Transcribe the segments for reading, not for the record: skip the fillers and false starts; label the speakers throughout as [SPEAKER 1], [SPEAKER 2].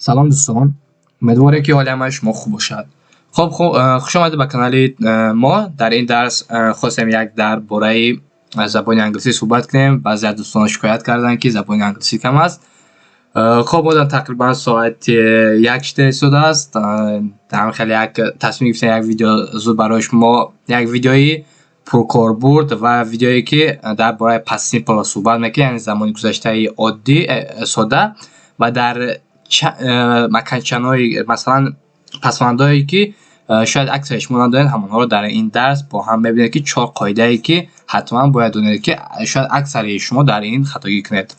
[SPEAKER 1] Салом, дӯстон, умедворем, ки ҳоли ҳамаи шумо хуб бошад. Хоб, хуш омадед ба канали мо. Дар ин дарс хостем як дар бораи забони англисӣ суҳбат кунем. Баъзе аз дӯстон шикоят карданд, ки забони англисӣ кам аст. Хоб, одан тақрибан соати 1 шуда истодааст. Ҳамин хеле як тасмим гирифтем, як видео зуд барои шумо, як видеои пуркорбурд ва видеое, ки дар бораи past simple суҳбат мекунем, яъне замони гузаштаи оддӣ, сода, ва дар окончания ҳои, масалан, пасвандҳое, ки шояд аксари шумо надонед, ҳамонҳоро дар ин дарс бо ҳам мебинед, ки чор қоидае, ки ҳатман бояд донед, ки шояд аксари шумо дар ин хатогӣ кунед.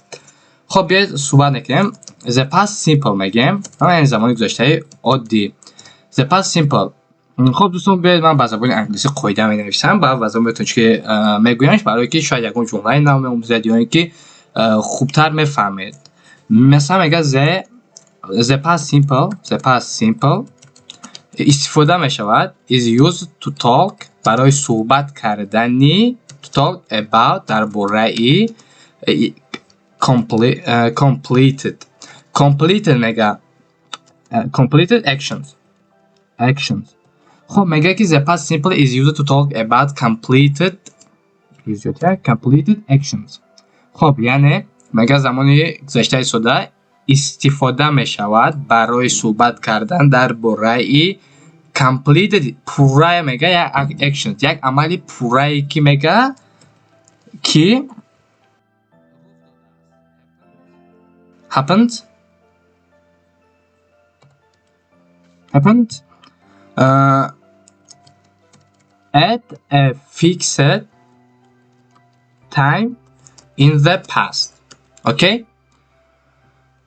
[SPEAKER 1] Хоб, биёед, суҳбат мекунем. The past simple мегӯем, яъне замони гузаштаи оддӣ, the past simple. Хоб, дӯстон, биёед, ман ба забони англисӣ қоида менависам, баъд ба забони тоҷикӣ мегӯямш, барое ки шояд ягон ҷумлаи нав меомӯзед ё ин ки хубтар мефаҳмед. Масалан, мегӯяд: the past simple, the past simple истифода мешавад, is used to talk, барои суҳбат кардани, to talk about, дар бораи completed, completed мега, completed actions, actions. Хоб, мегӯяд, ки the past simple is used to talk about completed actions. Хоб, яъне мегӯяд, замони гузаштаи сода истифода мешавад барои суҳбат кардан дар бораи completed, пурра, мега, як actions, як амали пуррае, ки мега, ки happened at a fixed time in the past. Okay,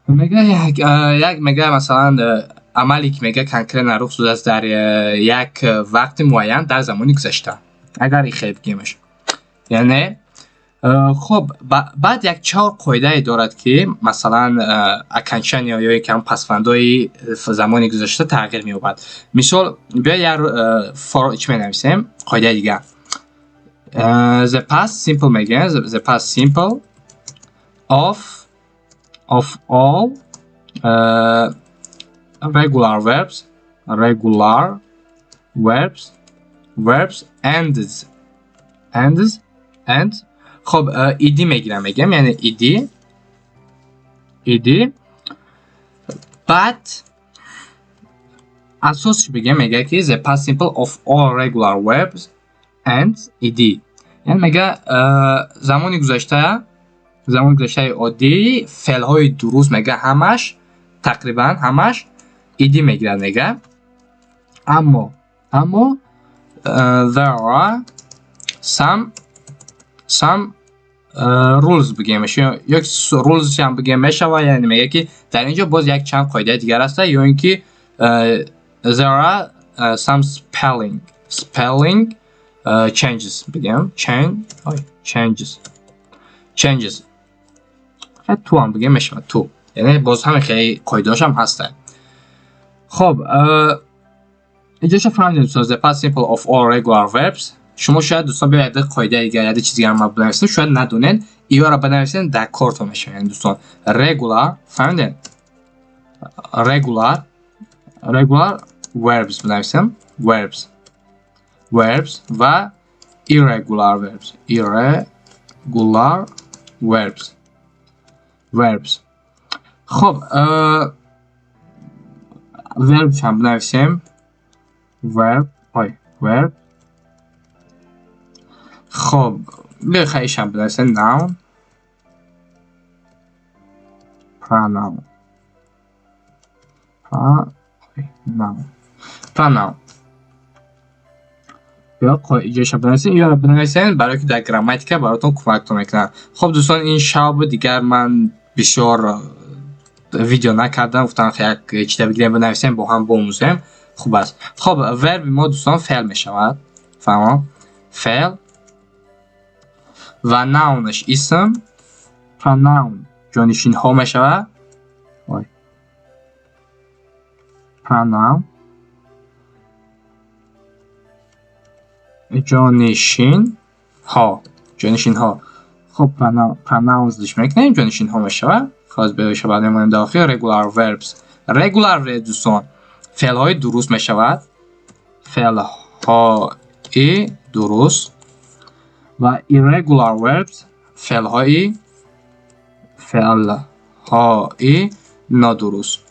[SPEAKER 1] мега, як, мега, масалан, амале, ки, мега, конкретно рух додааст дар як вақти муайян дар замони гузашта, агар ихел бигӯемаш. Яъне, хоб, баъд як чор қоидае дорад, ки масалан, окончания ё ки ҳам пасвандҳои замони гузашта тағйир меёбад. Мисол, биё, як чӣ менависем, қоидаи дигар. The past simple мегӯем, the past simple of all regular verbs, regular verbs ends, ends. Хоб, ed мегирам, мегӯям, яъне ed, ed. Баъд асосш бигем, мегӯяд, ки the past simple of all regular verbs ends ed, яъне мега, замони гузашта, замони гузаштаи оддӣ феълҳои дуруст, мега, ҳамаш, тақрибан ҳамаш ed мегирад, мега. Аммо there are some rules бигемш ё rules ҳам бигем мешавад. Яъне мега, ки дар ин ҷо боз як чанд қоидаи дигар аста, ё ин ки there are some spelling changes бигем, changes, changes too ҳам бигем мешавад, too. Яъне боз ҳаме хеле қоидаҳошам ҳастанд. Хоб, инҷоша фаҳмидем, дӯстон, the past simple of all regular verbs. Шумо шояд, дӯстон, биёед, як қоидаи дигар, як чиз дигар ма бинависем, шояд надонед, иёро бинависем, дар кортон мешавад. Яъне, дӯстон, regular, фаҳмидем, regular verbs бинависем, verbs, verbs ва irregular verbs, irregular verbs, verbs. Хоб, verb ҳам бинависем, verb, ой, verb. Хоб, биёед, ишам бинависем, noun, pronoun, pronoun, pronoun. Биё, иҷоша бинависем, иёро бинависем, барое ки дар грамматика баротон кӯмактон мекунад. Хоб, дӯстон, ин шаб буд. Дигар ман бисёр видео накардам, гуфтам, як чида бигирем, бинависем, бо ҳам бомӯзем, хуб аст. Хоб, verb и мо, дӯстон, феъл мешавад, фаҳмо, феъл ва noun аш исм, pronoun ҷонишинҳо мешавад, pronoun ҷонишинҳо, ҷонишинҳо. Хоб, pronouns диш мекунем, ҷонишинҳо мешавад. Хоз бешавад, мемонем дар охир regular verbs. Regular verbs, дӯстон, феълҳои дуруст мешавад, феълҳои дуруст, ва irregular verbs феълҳои нодуруст.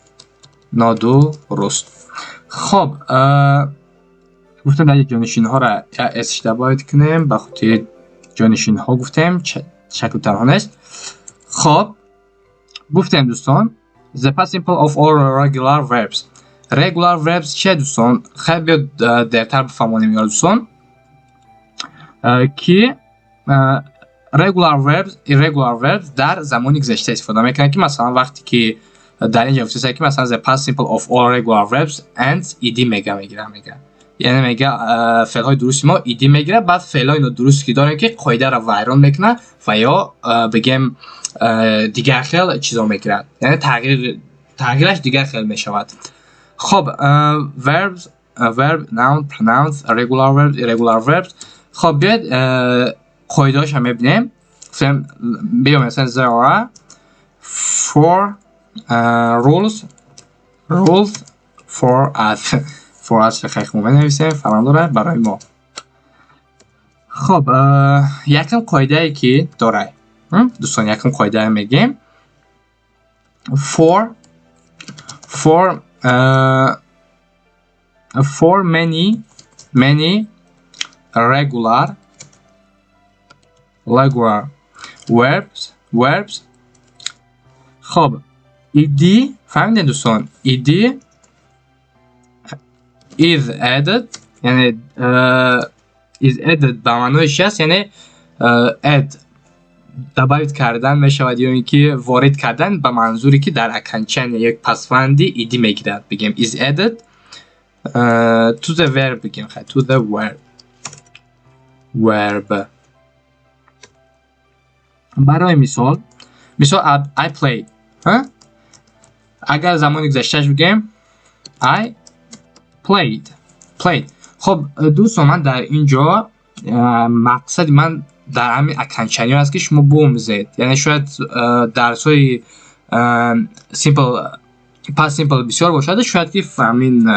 [SPEAKER 1] Хоб, гуфтем, дар ҷонишинҳоро я s добавить кунем, ба хотири ҷонишинҳо гуфтем, шакли танҳо нест. Хоб, гуфтем, дӯстон, the past simple of all regular verbs. Regular verbs чие, дӯстон? Хеле биёд, дертар бифаҳмонем ёро, дӯстон, ки regular verbs, irregular verbs дар замони гузашта истифода мекунанд, ки масалан, вақте ки дар ин ҷо гуфтааст, ки масалан, the past simple of all regular verbs ends ed мега мегира, мега, яъне мега, феълҳои дурусти мо ed мегирад, баъд феълҳои нодурусте ки дорем, ки қоидаро вайрон мекунад ва ё, бигем, дигар хел чизо мегирад, яъне тағйираш дигар хел мешавад. Хоб, verbs, verb, noun, pronouns, regular verbs, irregular verbs. Хоб, биёед, қоидаҳошро мебинем. Биё, масалан, there are four rules for us. Хеле хуб менависем, фарқ надорад барои мо. Хоб, якум қоидае ки дорад, дӯстон, якум қоидае мегӯем: for many regular verbs. Хоб, ed, фаҳмидем, дӯстон, ed is added, яъне is added ба маънои чи аст? Яъне add, добавить кардан мешавад ё ин ки ворид кардан, ба манзуре ки дар окончание як пасванди ed мегирад, бигем, is added to the verb, бигем, to the verb. Барои мисол, I play. Агар замони гузаштааш бигем, I played, played. Хоб, дӯстон, ман дар ин ҷо мақсади ман дар ҳамин окончание аст, ки шумо биомӯзед. Яъне шояд дарсҳои simple, past simple бисёр бошад, шояд ки ҳамин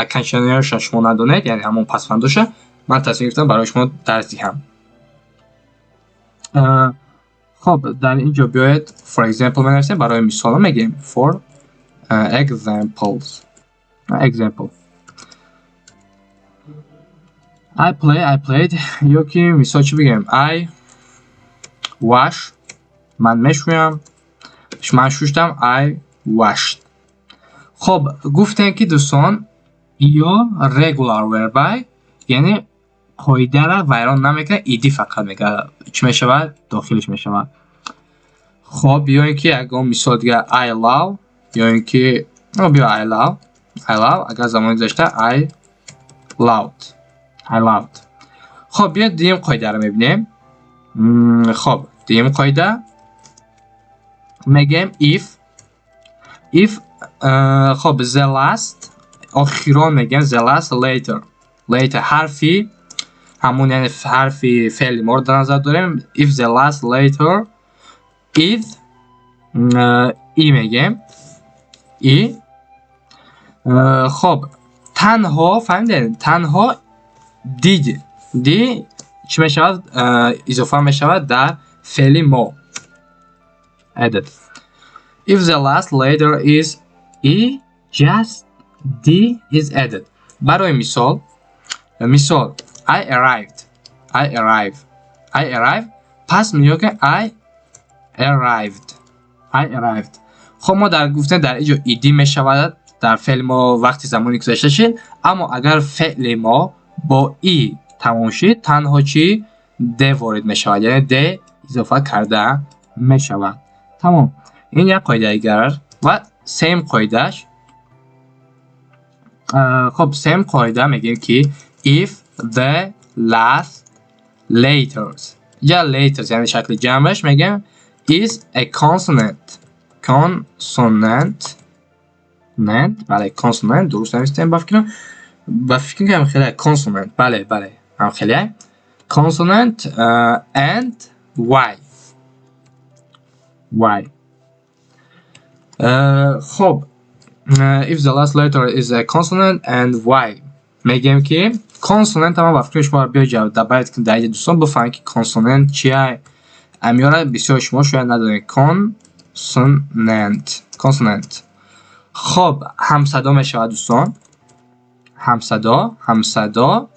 [SPEAKER 1] окончание ҳоша шумо надонед, яъне ҳамон пасвандоша. Ман тасмим гирифтам барои шумо дарс диҳам. Хоб, дар ин ҷо биёед, for example менависем, барои мисоло мегӯем, for example, I play, I played. Ё ки мисол чӣ бигӯем? I wash, ман мешӯям, ман шуштам, I washed. Хоб, гуфтем, ки, дӯстон, ё regular verb, яъне қоидаро вайрон намекунад, ed фақат мегӯяд, чӣ мешавад, дохилиш мешавад. Хоб, ё ин ки ягон мисол дигар, I love, ё ин ки биё, I love, I love, агар замони гузашта, I loved, I loved. Хоб, биё, дуюм қоидаро мебинем. Хоб, дуюм қоида мегӯем: if, хоб, the last, охирон мегӯем, the last letter, ҳарфи ҳамун, яъне ҳарфи феъли моро дар назар дорем, if the last letter is e, мегӯем e. Хоб, танҳо, фаҳмидед, танҳо d чӣ мешавад, илова мешавад дар феъли мо, added. If the last letter is e, just d is added. Барои мисол, I arrived, I arrive, I arrive. Пас мегӯем ки I arrived, I arrived. Хоб, мо дар гуфтем, дар инҷо ed мешавад дар феъли мо, вақти замони гузашта шид, аммо агар феъли мо бо и тамом шид, танҳо чӣ, d ворид мешавад, яъне d илова карда мешавад. Тамом, ин як қоидаи дигар. Ва сеюм қоидааш. Хоб, сеюм қоида мегӯем, ки if the last letters, я letters, яъне шакли ҷамъаш мегӯем, is a consonant, consonant nant, бале, consonant, дуруст навистем, ба фикрам хеле consonant, бале, ҳам хеле consonant and y, y. Хоб. If the last letter is a consonant and y, мегӯем, ки consonant ама ба фикри шумо биё добавить кунед дар инҷа, дӯстон, бифаҳмед, ки consonant чия. Амиёра бисёр шумо шояд надонед. Consonant, consonant. Хоб, ҳамсадо мешавад, дӯстон, ҳамсадо, ҳамсадо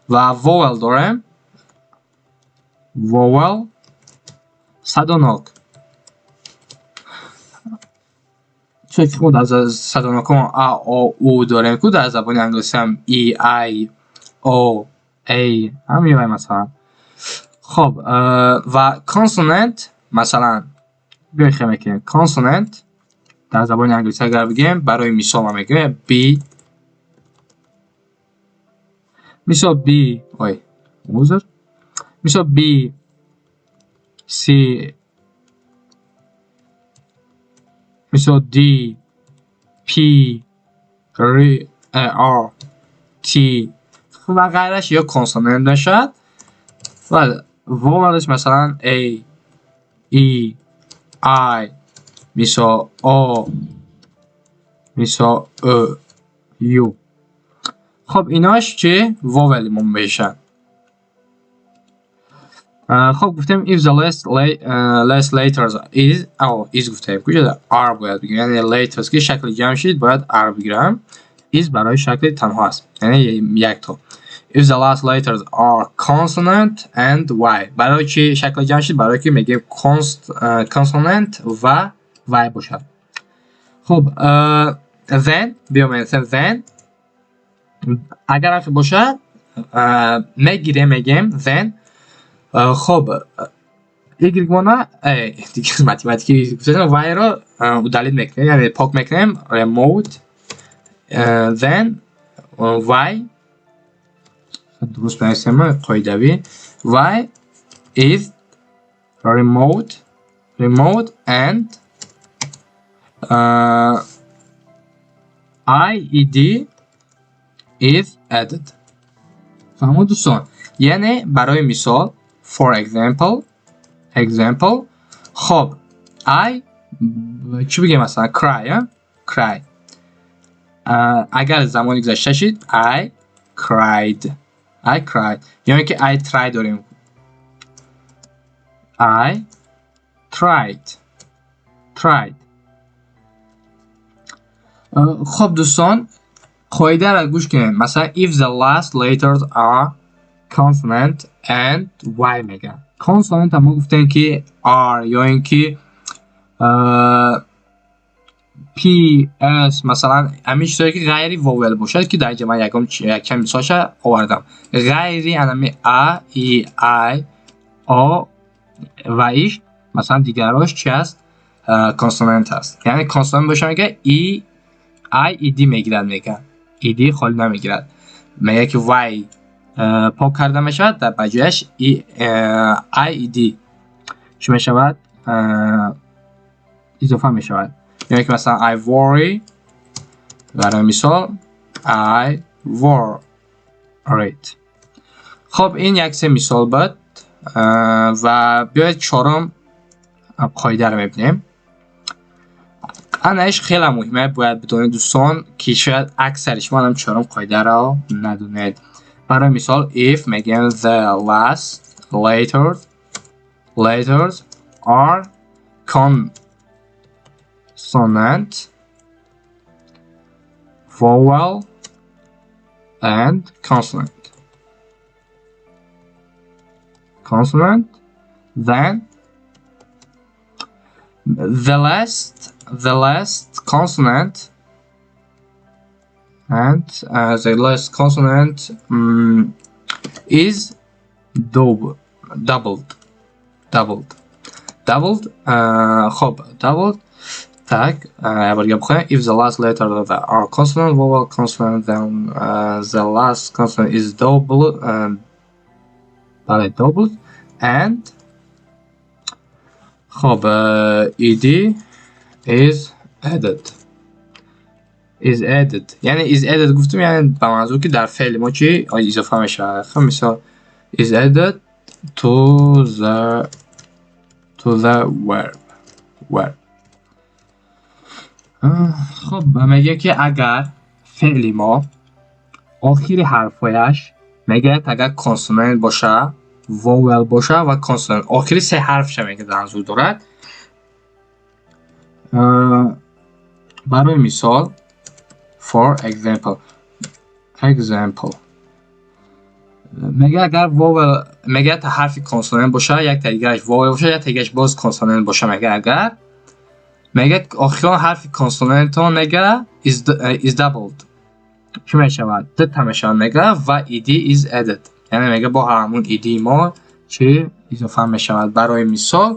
[SPEAKER 1] ва vowel дорем, vowel, садонок. Чунки мо дар садонокҳо а, о, у дорем ку, дар забони англисӣ ҳам e, i, o, a ҳам, масалан. Хоб, ва consonant, масалан, биёед, хел мекунем. Consonant дар забони англисӣ агар бигӯем, барои мисол ман мегӯям b, мисол b, ой, узр, мисол b, c, мисол d, p, r, r, t ва ғайраш ё consonant мешавад ва vowel ш масалан a, e, i, мисол o, мисол ö, u. Хоб, инош чи vowel мо мешаванд. Хоб, гуфтем if the last letters is, oh, is гуфтем, куҷо are бояд бигирем, яъне letters ки шакли ҷамъ шид, бояд are бигирам, is барои шакли танҳо аст, яъне якто. If the last letters are consonant and y, барои чи шакли ҷамъ шид? Барои ки мегӯем consonant ва y бошад. Хоб, then биё менависем, then агар ҳарфе бошад, мегирем, мегӯем then. Хоб, y мона математики y-ро удалить мекунем, яъне пок мекунем, removed. Then y, дуруст менависем, қоидавӣ, y is removed and ied is added. Фаҳмо, дӯстон? Яъне барои мисол, for example, хоб, I чӣ бигем, масалан, cry, cry, агар замони гузашта шид, I cried, I cried, ё ин ки I try дорем, I tried, tried. Хоб, дӯстон, қоидаро гӯш кунед. Масалан, if the last letters are consonant and y мегӯянд. Consonant мо гуфтем, ки r ё ин ки p, s, масалан, ҳамин чизое, ки ғайри vowel бошад, ки дар инҷа ман ягон якчанд мисолша овардам, ғайри анами a, e, i, o ва иш, масалан, дигарош чи аст? Consonant аст. Яъне consonant боша, мега e, i, ed мегирад, мега ed холӣ намегирад, мега ки y пок карда мешавад, дар ба ҷояш i, ed чӣ мешавад? Изофа мешавад. Ё ки масалан I worry, барои мисол, I worried. Хоб, ин як се мисол буд ва биёед, чорум қоидаро мебинем. Анаиш хеле муҳиме, бояд бидонед, дӯстон, ки шояд аксари шумо анам чорум қоидаро надонед. Барои мисол, if мегӯем the last letters are consonant, vowel and consonant, then the last consonant and the last consonant is doubled, doubled, doubled. Хоб, doubled. Так, я бор бихонем. If the last letter of the are consonant, vowel, consonant, then the last consonant is double, бале, doubled and, хоб, ed is added, is added. Яъне is added гуфтем, яъне ба манзур, ки дар феъли мо чӣ изофа мешавад. Хоб, мисол, is added to the verb. Хуб, мегӯяд, ки агар феъли мо охири ҳарфҳояш, мегӯяд, агар consonant боша, vowel боша ва consonant, охири се ҳарфша, мегӯяд, манзур дорад. Барои мисол, for example, мегӯяд, агар vowel, мегӯяд, ҳарфи consonant боша, якта дигараш vowel боша, якта дигараш боз consonant боша, мегӯяд, агар, мегӯяд, охирон ҳарфи consonant он, мегӯяд, is doubled, чӣ мешавад? Дута мешавад, мегӯяд, ва ed is added, яъне, мегӯяд, бо ҳамун ed мо чӣ изофа мешавад. Барои мисол,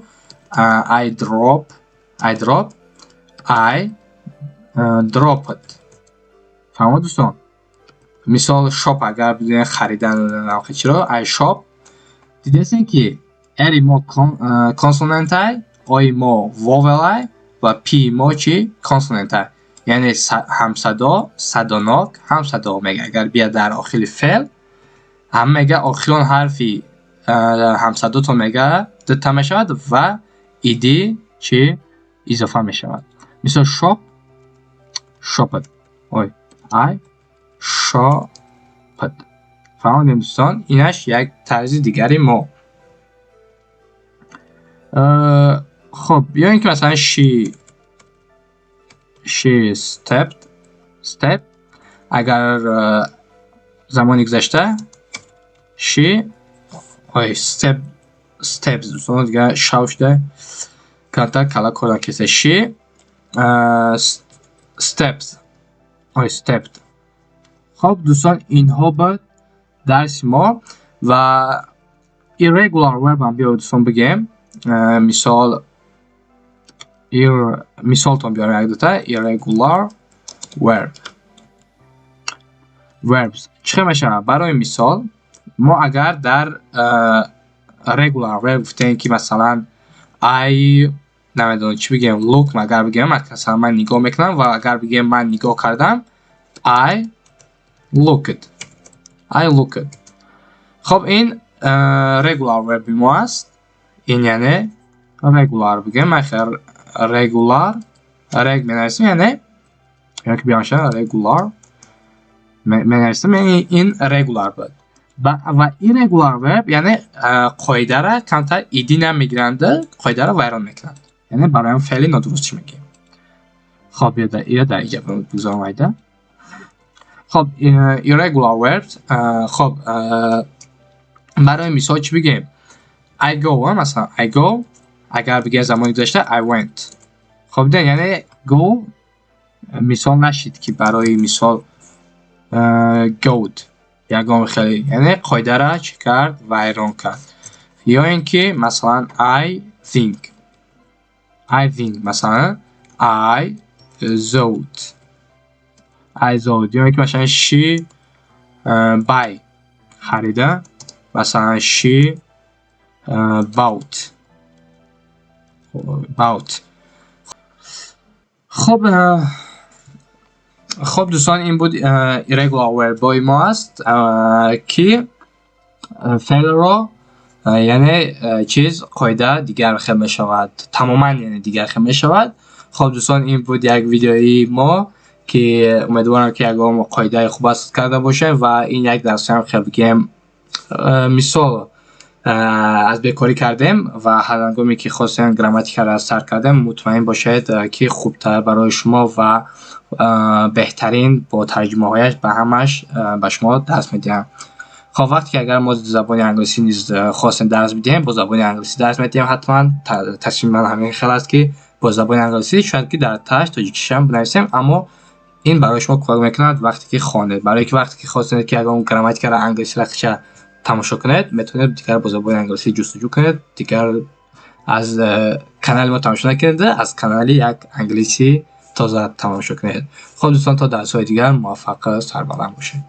[SPEAKER 1] I drop, I drop, I dropped. Фаҳмод, дӯстон? Мисол, shop, агар бидонед, харидан, чиро, I shop. Дидестем, ки r мо consonant ай, o мо vowel ай ва p мо чӣ? Consonant ай. Яъне ҳамсадо, садонок, ҳамсадо, мега, агар бияд дар охири феъл ҳам, мега, охирон ҳарфи ҳамсадотон, мега, дута мешавад ва ed чӣ изофа мешавад. Мисол, shop, shopped, ой, I shopped. Фаҳмидем, дӯстон? Инаш як тарзи дигари мо. Хуб, ё ин ки, масалан, she stepped, step, агар замони гузашта, she, ой, step, steps. Дӯстон, дигар шав шуда, камтар кала кор накиста. She steps, ой, stepped. Хуб, дӯстон, инҳо буд дарси мо ва irregular verb ҳам биё, дӯстон, бигем. Мисол, мисолтон биёрем як дута irregular verbs чӣ хел мешавад. Барои мисол, мо агар дар regular verb гуфтем, ки, масалан, I, намедонам, чӣ бигем, look, агар бигем, масалан, ман нигоҳ мекунам, ва агар бигем ман нигоҳ кардам, I looked, I looked. Хоб, ин regular verb мо аст. Ин яъне regular бигем, ман regular, reg менависем, яъне ёки биёмаша regular менависем, яъне ин regular буд. Ва irregular verb, яъне қоидара камтар ed намегиранд, қоидаро вайрон мекунанд, яъне барои феъли нодуруст чӣ мегӯем? Хоб, ё дар иҷа бигузорам айда. Хоб, irregular verbs. Хоб, барои мисол, чӣ бигӯем? I go, масалан, I go, агар бигӯем замони гузашта, I went. Хоб, дидем, яъне go мисол нашид, ки барои мисол goed ягон хеле, яъне қоидара чӣ кард? Вайрон кард. Ё ин ки, масалан, I think, I think, масалан, I thought, I thought. Ё ин ки, масалан, she buy, харида, масалан, she bought, bought. Хуб, дӯстон, ин буд irregular verb ҳои мо аст, ки феълро, яъне чиз, қоида дигар хел мешавад, тамоман, яъне дигар хел мешавад. Хуб, дӯстон, ин буд як видеои мо, ки умедворам, ки ягон қоидаи хуб аз карда бошем. Ва ин як дарсҳоям хел бигем, мисол, аз бекорӣ кардем ва ҳар ҳангоме ки хостем, грамматикаро аз сар кардем. Мутмаин бошед, ки хубтар барои шумо ва беҳтарин бо тарҷумаҳояш ба ҳамаш ба шумо дарс медиҳам. Хоб, вақте ки агар мо забони англисӣ низ хостем дарс бидиҳем, бо забони англисӣ дарс медиҳем ҳатман. Тасмими ман ҳамин хел аст, ки бо забони англисӣ, шояд ки дар тааш тоҷикишам бинависем, аммо ин барои шумо кӯмак мекунад, вақте ки хонед, барое ки вақте ки хостед, ки ягон грамматикаро англисиро тамошо кунед, метавонед дигар бо забони англисӣ ҷустуҷӯ кунед, дигар аз канали мо тамошо накунед, аз канали як англисӣ тоза тамошо кунед. Хуб, дӯстон, то дарсҳои дигар муваффақ, сарбаланд бошед.